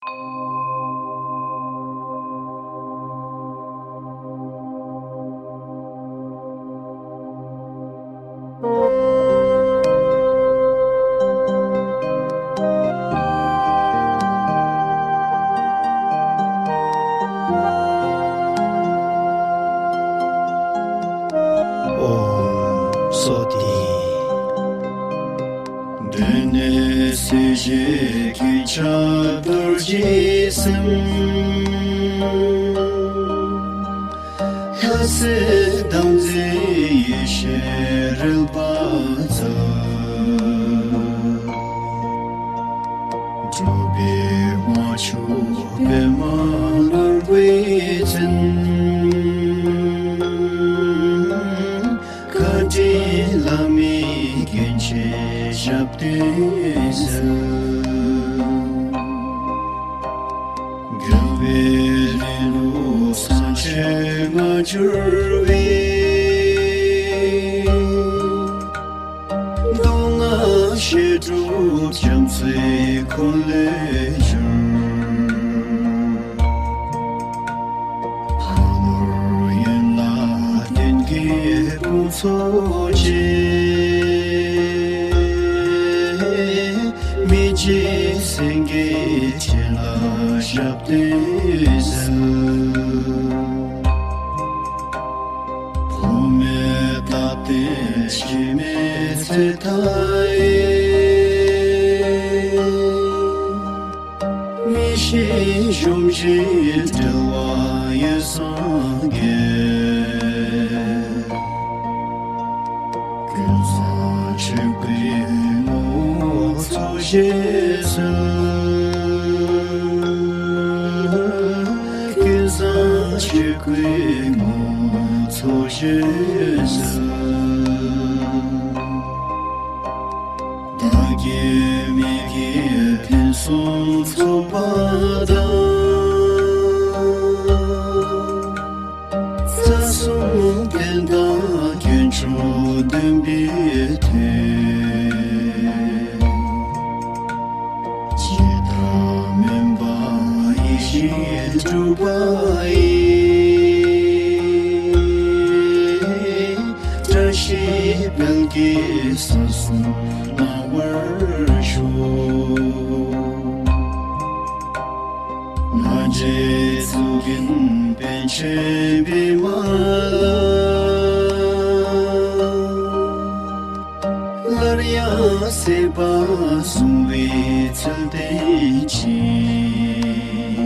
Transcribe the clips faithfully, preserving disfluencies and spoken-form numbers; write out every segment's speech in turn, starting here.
ཨོཾ་སྭསྟི། གདོད་ནས་སྲིད་ཞིའི་རྒྱུན་ཆགས་རྡོ་རྗེ་སེམས། ལྷ་སྲས་དམ་རྫས་ཡེ་ཤེས་རོལ་པ་རྩལ། སྒྲུབ་པའི་དབང་ཕྱུག་པདྨ་ནོར་བུའི་མཚན། བཀའ་དྲིན་བླ་མའི་རྒྱན་ཆས་ཞབས་སྟེང་གསལ། རྒྱལ་བའི་རིང་ལུགས་སངས་རྒྱས་རྣལ་འབྱོར་བའི། མདོ་སྔགས་བཤད་སྒྲུབ་རྒྱ་མཚོའི་འཁོར་ལོས་སྒྱུར། ཕ་ནོར་ཡན་ལག་ལྡན་གྱི་དཔུང་ཚོགས་ཀྱིས། མི་འཇིགས་སེང་གེའི་ཁྲི་ལ་ཞབས་སྟེང་གསལ། ཕོ་མོའི་རྟགས་དེ་འཆི་མེད་ཚེ་མཐའ་ཡས། མི་ཤེས་གཞོམ་བཞིན་གྲོལ་བ་ཡེ་སངས་རྒྱས། ཀུན་བཟང་ཆོས་སྐུའི་ངོ་བོ་ཚོགས་བཞིན་གསལ། ཀུན་བཟང་ཆོས་སྐུའི་ངོ་བོ་ཚོགས་བཞིན་གསལ། བདག་གི་མིག་གིས་ཕུན་སུམ་ཚོགས་པ་དང་། རྩ་གསུམ་ཕན་དང་དཀོན་མཆོག་བདེན་པའི་དོན། བྱས་དང་མིན་པ་ཡེ་ཤེས་སྒྲུབ་པ་ཡི། བཀྲ་ཤིས་དཔལ་གྱི་ས་གསུམ་སྣང་བར་ཤོག། སྔ་རྗེས་གཙུག་རྒྱན་པཎ་ཆེན་བི་མ་ལ། སླར་ཡང་སྲིད་པ་བཟུང་བའི་ཚུལ་བསྟན་ཅིང་།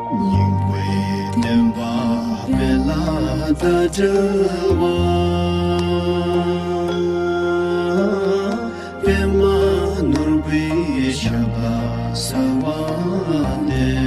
སྙིང་པོའི་བསྟན་པ་སྤེལ་ལ་ད་བྲེལ་བ། པདྨ་ནོར་བུའི་ཞབས་ལ་གསོལ་བ་འདེབས།